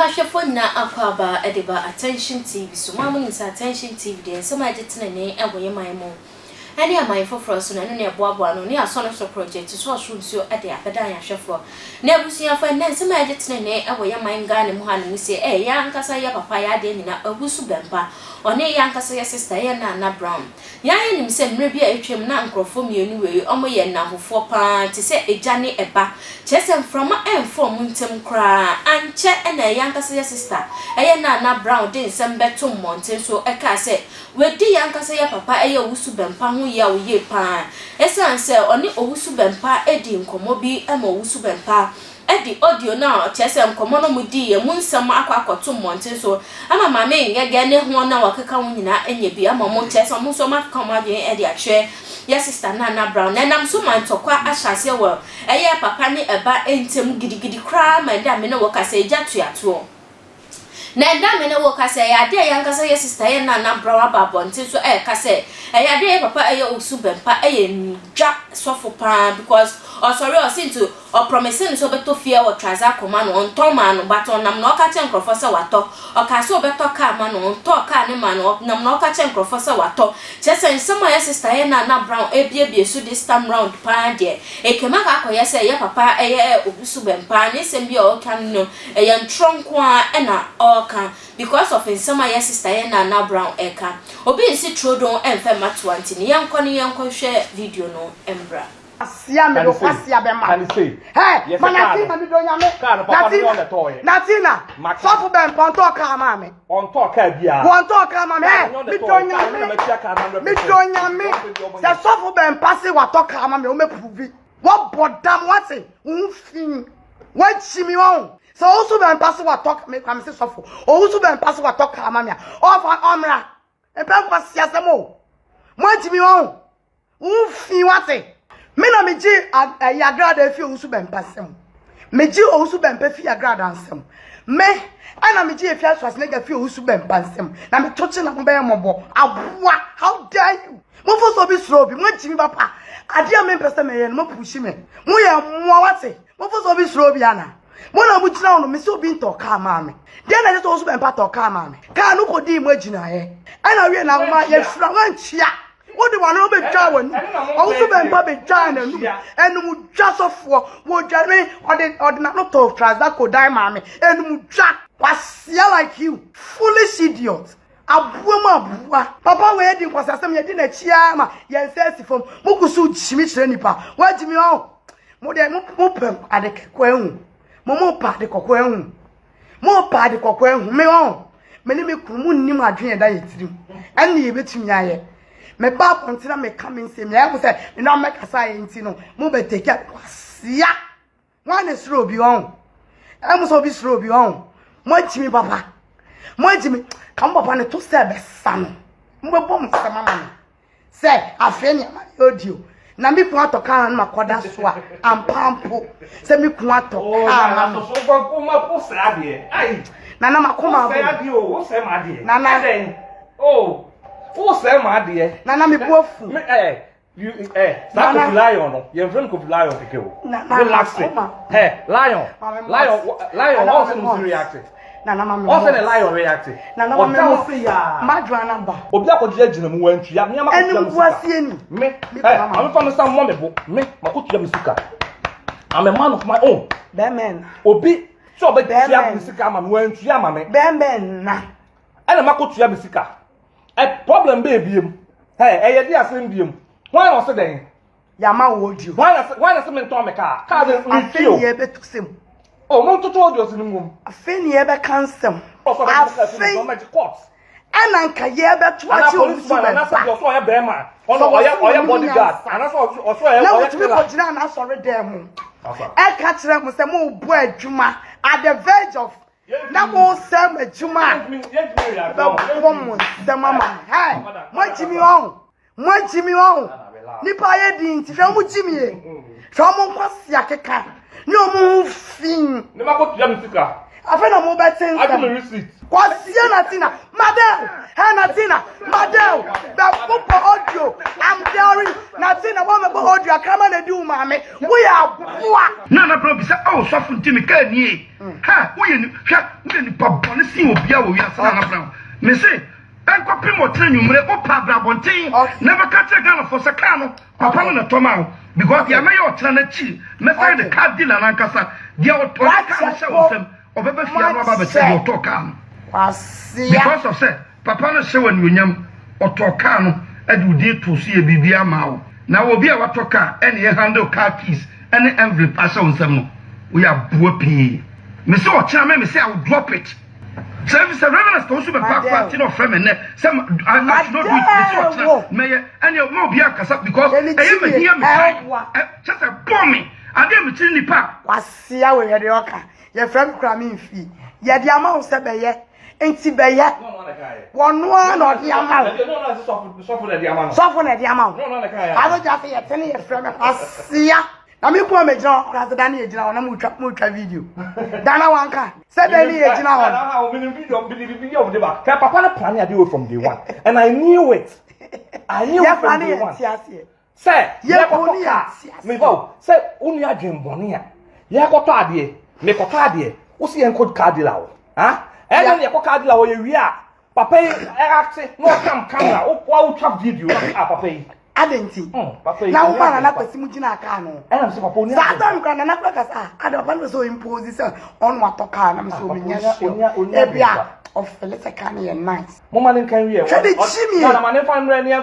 Mema ahwɛfoɔ nyinaa akwaaba de ba Attention TV so. Mo a monim sɛ Attention TV deɛ nsɛm a ɛgye tenenee wɔ yɛn man mu ne aman foforɔ so no, ɛno na ɛboaboa ano ne asɔ no so project so ɔsoro nsuo de abɛdan yɛn ahwɛfoɔ ne abusuafoɔ. Ɛnnɛ nsɛm a ɛgye tenenee wɔ yɛn man Ghana mu ha no mu se ɛyɛ yɛn ankasa yɛ papa yɛ adeɛ nyinaa Owusu Bɛmpa ɔne yɛn ankasa yɛ sister yɛ Nana Brown. Yɛn ara yɛnim sɛ mmerɛ bi a atwam na nkorɔfoɔ mmienu wei wɔn yɛ nnamfofoɔ pa ara te sɛ agya ne ɛba, kyerɛ sɛ mframa ɛmfa wɔn ntam koraa. Ankyɛ na yɛn ankasa yɛ sista ɛyɛ Nana Brown de nsɛm bɛto mmɔnten so kaa sɛ wadi yɛn ankasa yɛ papa ɛyɛ Owusu Bɛmpa ho yaw yie pa ara ɛsiane sɛ ɔne Owusu Bɛmpa dii nkɔmmɔ bi ma Owusu Bɛmpa de audio no a kyerɛ sɛ nkɔmmɔ no a wɔdiiɛ mu nsɛm akɔ akɔto mmɔnten so ama Maame Ngɛgɛ ne wɔn a wɔkeka ho nyinaa anya bi ama wɔn, kyerɛ sɛ wɔn nso wɔakeka wɔn adwene de akyerɛ yɛ sista Nana Brown. Na ɛnam so ma ntɔkwa ahyɛ aseɛ wɔ ɛyɛ papa ne ɛba ntam gidigidi koraa ma ɛnnɛ a me ne wo kasa yi, gya tuatoɔ. Na ɛda me ne wo kasa ɛyɛ adeɛ a yɛn ankasa yɛ sista yɛ Nana Brown aba abɔnten so ɛreka sɛ ɛyɛ adeɛ a yɛ papa ɛyɛ Owusu Bɛmpa ɛyɛ ndwa sɔfo paa because ɔsɔre a ɔse nti ɔprɔmise no sɛ ɔbɛtɔ fie wɔ Trazaco ma no ɔntɔn maa no but ɔnam na ɔka kyerɛ nkorɔfoɔ sɛ watɔ ɔkaa sɛ ɔbɛtɔ car ma no ɔntɔɔ car no maa no ɔnam na ɔka kyerɛ nkorɔfoɔ sɛ watɔ kyerɛ sɛ nsɛm a yɛ sista yɛ Nana Brown ɛrebiebie so this time round paa deɛ ɛkam akɔ akɔyɛ sɛ yɛ papa ɛyɛ Owusu Bɛmpa ne nsɛm bi a ɔreka no Ɛyɛ ntorɔ nko ara na ɔreka because of nsɛm a yɛn sister yɛn Nana Brown ɛreka. Obi nsi turodon ɛmfa mma toa nti no yɛnkɔ ne yɛnkɔ hwɛ video no mbra. Kwasia me do kwasia bɛ ma hey ma Natina me do nyame Natina Natina sɔfo bɛ mpa ɔntɔɔ kaa maa me ɔntɔɔ kaa biara wɔntɔɔ kaa maa me hey me do nyame me do nyame sɛ sɔfo bɛ mpa se watɔ kaa ma me ɔmɛ puvi Wɔbɔ dam wate wo ho fi wakyi mi wɔn sɛ ɔwo so bɛmpa so watɔ me kwa me se sɔfo ɔwo so bɛmpa so watɔ kaa ma me a ɔfa ɔmmra mpɛ nkwa si asɛm o mo akyi mi wɔn wo ho fi wate me na megye ɛyɛ agrada fi ɔwo so bɛmpa nsɛm megye ɔwo so bɛmpa fi agrada nsɛm me ɛna megye efi asoasenega fi ɔwo so bɛmpa nsɛm na meto kye na mo bɛyɛ mɔbɔ aboa how dare you Momfa sɛ obi suro obi. Moagyi me papa. Adeɛ a mempɛ sɛ meyɛ no, moapushi me. Moyɛ mmoa wate. Momfa sɛ obi suro obi ana? Mo na mogyina hɔ no, mese obi ntɔ kaa maa me. Deɛ na ɛsɛ sɛ ɔso bɛmpa tɔ kaa maa me. Kaa no kɔdii mo agyinaeɛ. Ɛna wie na woma yɛfira wankyia. Wode w'ano no bɛdwaa w'anum. Ɔwo so bɛmpa bɛdwaa n'anum. Ɛnum dwa sɔfoɔ. Wɔdwa me ɔde ɔde n'ano tɔ Trazaco dan maa me. Ɛnum dwa. Kwasia like you. Foolish idiot. Aboa mu aboa. Papa wei adi nkwasasɛm yɛdi n'akyi ara ma yɛn nsa asi fam. Mo gu so gyimi kyerɛ nipa. Woagyimi ɔn. Mo deɛ mo mo pɛ ade kɔkɔɔ ahu. Mo mo pɛ ade kɔkɔɔ ahu. Mo pɛ ade kɔkɔɔ ahu. Me ɔn. Me ne me kunu mo nnim adwene ɛda yɛ tirim. Ɛne yɛbɛtumi ayɛ. Me ba abɔnten na meka me nsɛm. Yɛ mo sɛ me na mɛkasa yɛ nti no mo bɛ take kwasia. Wọn na suro obi ɔn. Ɛmu sɛ obi suro obi ɔn. Mo agyimi papa. Mo agyimi. Ka mo papa ne to sɛ bɛsa no. Mo bɛbɔ mo nsɛm ama no. Sɛ afei ne ama yɛ audio. Na me kun atɔ kaa no makɔda so a ampa mpo sɛ me kun atɔ oh, kaa ma no. Nana makoma abo. Nana. Oh, wosɛ ma adeɛ. Nana me bu afu. You, eh, saa Kofi Lion no, yɛn fɛn Kofi Lion keke o. Relax it. Hey, Lion, Lion, Lion, wɔn sɛ no si react. Wɔn sɛ ne Lion react. Ɔda wo se yaa. Madwa na ba. Obi akɔgye agyina mu wɔntua. Me ama kɔtua me sika. Me, eh, maame fa me sa mmɔ me bo. Me, makɔtua me sika. I'm a man of my own. Bɛmɛn. Obi sɛ ɔbɛtua me sika ama me wɔntua ama me. Bɛmɛn na. Ɛna makɔtua me sika. Ɛ problem bɛɛ biem. Hey, ɛyɛ di asɛm biem. Hwan na ɔse dɛn? Yama wo audio. Hwan na hwan na se mentɔn me kaa? Kaa de me tio. Afei yɛ bɛto sɛm. Oh, mo ntoto audio si no mu. Afei ne yɛ bɛka nsɛm. Afei ɛna nka yɛ bɛto akyi obi so bɛba. Ɔsɔ ɔyɛ bɛrima. Ɔno ɔyɛ ɔyɛ bodyguard. Anasɛ ɔsɔ ɔyɛ ɔyɛ Na wɔtumi kɔgyina n'asɔre dan mu. Ɛka kyerɛ mo sɛ mo bɔ adwuma at the verge of na mo sɛ mo adwuma a bɛbɔ mo nsɛm ama mo hɛ mo agyi mi ɔho mo agyi mi ɔho nipa ayɛ di nti hwɛ mo gyi mi ye hwɛ mo nkwasi akeka ne ɔmo ho fi ne ma kɔ tua mi sika afei na mo bɛ te nsɛm agye mi receipt kwasia na ti na. Madel, hey Natina, Madel, bɛ bobɔ audio, I'm daring, Natina, wɔn bɛ bɔ audio, akrama na edi wo maame, woyɛ aboa. Nana Brown bisa oh sɔfo nti me kaa nie ha woyɛ ni hwɛ woyɛ nipa bɔne sin obia wɔ wiase Nana Brown me se ɛnkɔpem ɔkyena nwummere wopa abra abɔnten na bɛka kyerɛ Ghanafoɔ sɛ kaa no papa no na ɛtɔ maa wo because deɛ mɛyɛ ɔkyena no akyi mɛsan de car dealer no ankasa deɛ ɔde kaa no hyɛ wo nsam Ɔbɛba fie ano aba abɛkyerɛ deɛ ɔtɔɔ kaa no. Because of sɛ papa no hyɛ wo anuonyam, ɔtɔɔ kaa no de wo din too so yɛ biribiara maa wo. Na obi a watɔ kaa ɛne yɛ handle car keys ɛne envelope ahyɛ wo nsam no, woyɛ aboa pii. Me se ɔkyena me me se I will drop it. Sɛ efi sɛ Reverend Esther Owusu bɛpa akɔ ate na ɔfrɛ me nnɛ sɛ I should not do it, me se ɔkyena mɛyɛ ɛne ma obiara nkasa because ɛyɛ me hia me time. Kyɛ sɛ bɔ me adeɛ a mekyiri nipa a. Kwasia wei hwɛ deɛ ɔka. Yɛfrɛ me koraa memfii. Yɛde ama wo sɛ bɛyɛ nti bɛyɛ. Wɔno ara na ɔde ama wo. Sɔfo na ɛde ama no. Sɔfo na ɛde ama wo. Ado gya sɛ yɛte ne yɛfrɛ me kwasia. Na me kuma megyina hɔ koraa sɛ da ne yɛgyina hɔ na motwa motwa video. Da na wanka sɛ da ne yɛgyina hɔ. Hwɛ papa no plan ade wei from day one and I knew it. I knew it from day one. Sɛ yɛkɔtɔ kaa, meba o, sɛ wo nua adwen bɔne a, yɛkɔtɔ adeɛ, mekɔtɔ adeɛ, wo se yɛnkɔ car dealer hɔ, ha? Ɛna ne yɛkɔ car dealer hɔ yɛwie a, papa yi ɛakte na ɔtam camera, wo wotwa video na ah papa yi. Adɛn nti? Papa yi. Na wo ma Nana Kwasi mu gyina kaa no. Ɛna mesɛ papa oni Saa time kora Nana kora kasa a, adɛn papa no pɛ sɛ ɔimpose sɛ ɔno atɔ kaa na mesɛ ɔmenyɛ sure. Ebia ɔfele sɛ kaa no yɛ nice. Momma no nka nwie. Hwɛ de kyi mi. Na ma ne nfa mmerɛ ne yɛ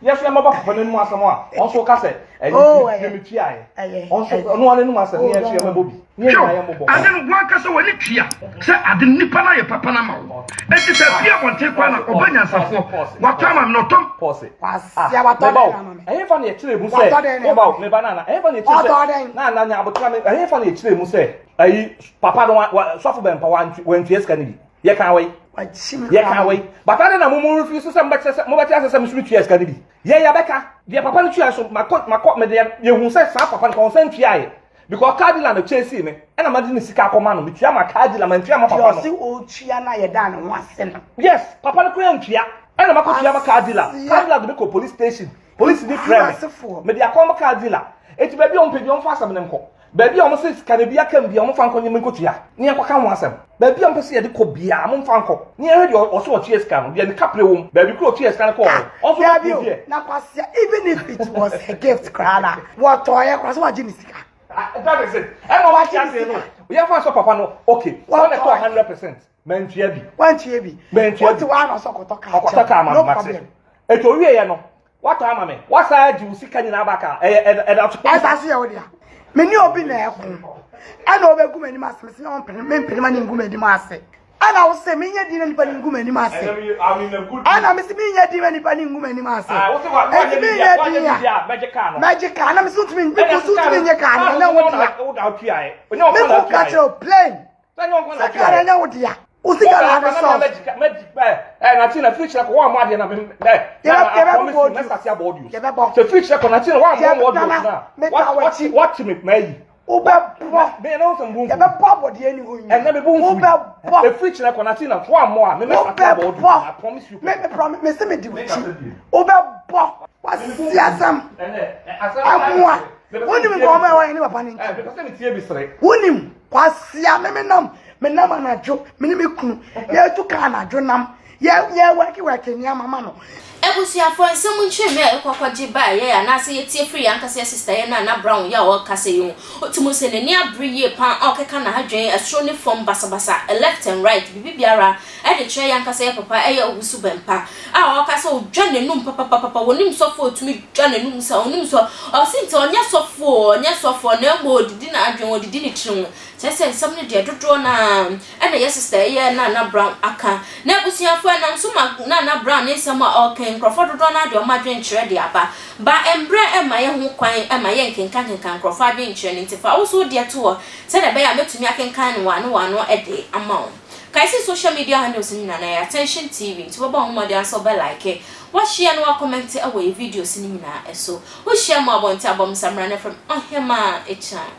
yɛ so yɛmmɛbɔ papa n'anum asɛm a ɔno nso ka sɛ ɛyi Oh, yɛ ɛyɛ. me tuaeɛ. Ɛyɛ, Ɔno nso ɛyɛ. ɔno ara n'anum asɛm ne Oh, yɛn nso no, no. yɛmmɛbɔ bi. Ne yɛn Hwɛ nyinaa o, yɛmmobɔ. ade no wankasa w'ani tua sɛ ade no nipa no ayɛ papa no ama wo. Enti sɛ apue abɔnten koraa na ɔba nyansafoɔ, watɔ ama me na ɔtɔ Pɔse. Kwasia, watɔ meba dɛn o. ama me? Ɛhefa na yɛkyerɛ mu sɛ Watɔ dɛn na meba o ama me? meba nana ɛhefa na yɛkyerɛ Ɔtɔ sɛ dɛn? nana nya abotra me ɛhefa na yɛkyerɛ mu sɛ ayi papa no wa wa sɔfo bɛmpa wantua sika no bi. Yɛkaa wei. Yɛkaa wei. But adɛn na mo mo refuse sɛ mobɛkyerɛ sɛ mobɛte ase sɛ me nso metua sika no bi? Yɛ yɛbɛka. Deɛ papa no tua nso makɔ makɔ mede yɛhu sɛ saa papa no kɔn sɛ ntuaeɛ. Because car dealer no chasing me ɛna made ne sika akɔma no metua ma car dealer mantua ma papa no. Deɛ ɔse ɔtua no a yɛdaa ne ho ase no. Yes, papa no koraa ntua. Ɛna makɔtua ma car dealer. Car dealer de me kɔ police station. Police ni frɛ me. Mede akɔma car dealer. Eti baabi a ɔmpɛ bi ɔmfa asɛm no nkɔ. Baabi a wɔse sika no bi aka mu biara, wɔmfa nkɔ ne menkɔtua, ne yɛnkɔka ho asɛm. Baabi a wɔpɛ sɛ yɛde kɔ biara, momfa nkɔ, ne yɛnhwɛ deɛ ɔse ɔtua sika no, deɛ ne kaprɛ wɔ mu, baabi koro ɔtua sika no kɔɔ no, ɔnso Dabi o, bɛprove yɛ. na kwasia, even if it was a gift koraa na wɔtɔɔyɛ koraa sɛ wagye ne sika. That is it. Ɛna wɔn ate aseɛ no, yɛmfa nsɔ papa no, okay, wɔn na ɛtɔɔ 100%, mantua bi. Wantua bi. Mantua bi. Wote hɔ a na ɔsɛ ɔkɔtɔ kaa kyɛw. Ɔkɔtɔ kaa ma No me, mate. problem. Eti owieɛ no, Watɔ ama me. Wasan agye wo sika nyinaa back a, ɛyɛ ɛda ɛda so. Ɛsa so yɛ wo dea. Me ne obi na ɛko. Ɛna ɔbɛgu m'anim ase. Mese ɔmpene mempene ma ne ngu m'anim ase. Ɛna wo se menyɛ din na nipa ne ngu m'anim ase. Ɛna mese menyɛ din na nipa ne ngu m'anim ase. Enti menyɛ din a mɛgye kaa na mese ntumi meko so ntumi nye kaa no ɛnyɛ wo dea. Meko ka kyerɛ wo plain. Sɛ kaa no ɛnyɛ wo dea. Wo sika na ade sɔs. Yɛbɛbɔ. Wobɛbɔ. Yɛbɛbɔ abɔdeɛ ni hɔ nyinaa. Wobɛbɔ. Wobɛbɔ. Me me promise me se me di w'akyi. Wobɛbɔ. Wasi asɛm. Ɛmoa. Wonim nkɔmɔ ɛwɔ yɛn ne papa ne ntam. Wonim. Kwasia me me nam me nam anadwo me ne me kunu yɛtu kaa anadwo nam yɛ yɛ wɛke wɛke nneɛma ma no. Abusuafoɔ, nsɛm nkyerɛmu a yɛkɔ kɔgye baeɛ anaasɛ yɛtie firi yɛn ankasa yɛn sista yɛn Nana Brown yi a ɔrekasa yi ho, wotumi hu sɛ n'ani abere yie pa ara, ɔrekeka n'adwene ɛsoro ne fam basabasa, left and right, biribi biara de kyerɛ yɛn ankasa yɛn papa ɛyɛ Owusu Bɛmpa a ɔreka sɛ ɔdwa n'anum papapapapa, wɔnim sɔfoɔ a ɔtumi dwa n'anum saa, ɔnim sɛ ɔse nti ɔnyɛ sɔfoɔ o, ɔnyɛ sɔfoɔ na mmom ɔdidi n'adwene, ɔdidi ne tiri ho, kyerɛ sɛ nsɛm no deɛ dodoɔ no ara ɛna yɛ sister ɛyɛ Nana Brown aka. Na abusuafoɔ ɛnam so ma Nana Brown ne nsɛm a ɔreka yi nkorɔfoɔ dodoɔ no ara de wɔn adwenkyerɛ de aba. Ba mbrɛ ɛmma yɛ ho kwan ɛma yɛ nkenka kenka nkorɔfoɔ adwenkyerɛ no nti fa wo nso wo deɛ to hɔ sɛdeɛ ɛbɛyɛ a mɛtumi akenkan no wano wano de ama wo. Kae sɛ social media handles no nyinaa no ɛyɛ Attention TV nti wobɛbɔ wo ho mmɔden ara sɛ wobɛ like, woahyia na woakɔmɛnte wɔ yɛ videos no nyinaa so. Wohyia mu abɔnten abɔ me samina na frɛ me Ɔhemaa Akyan.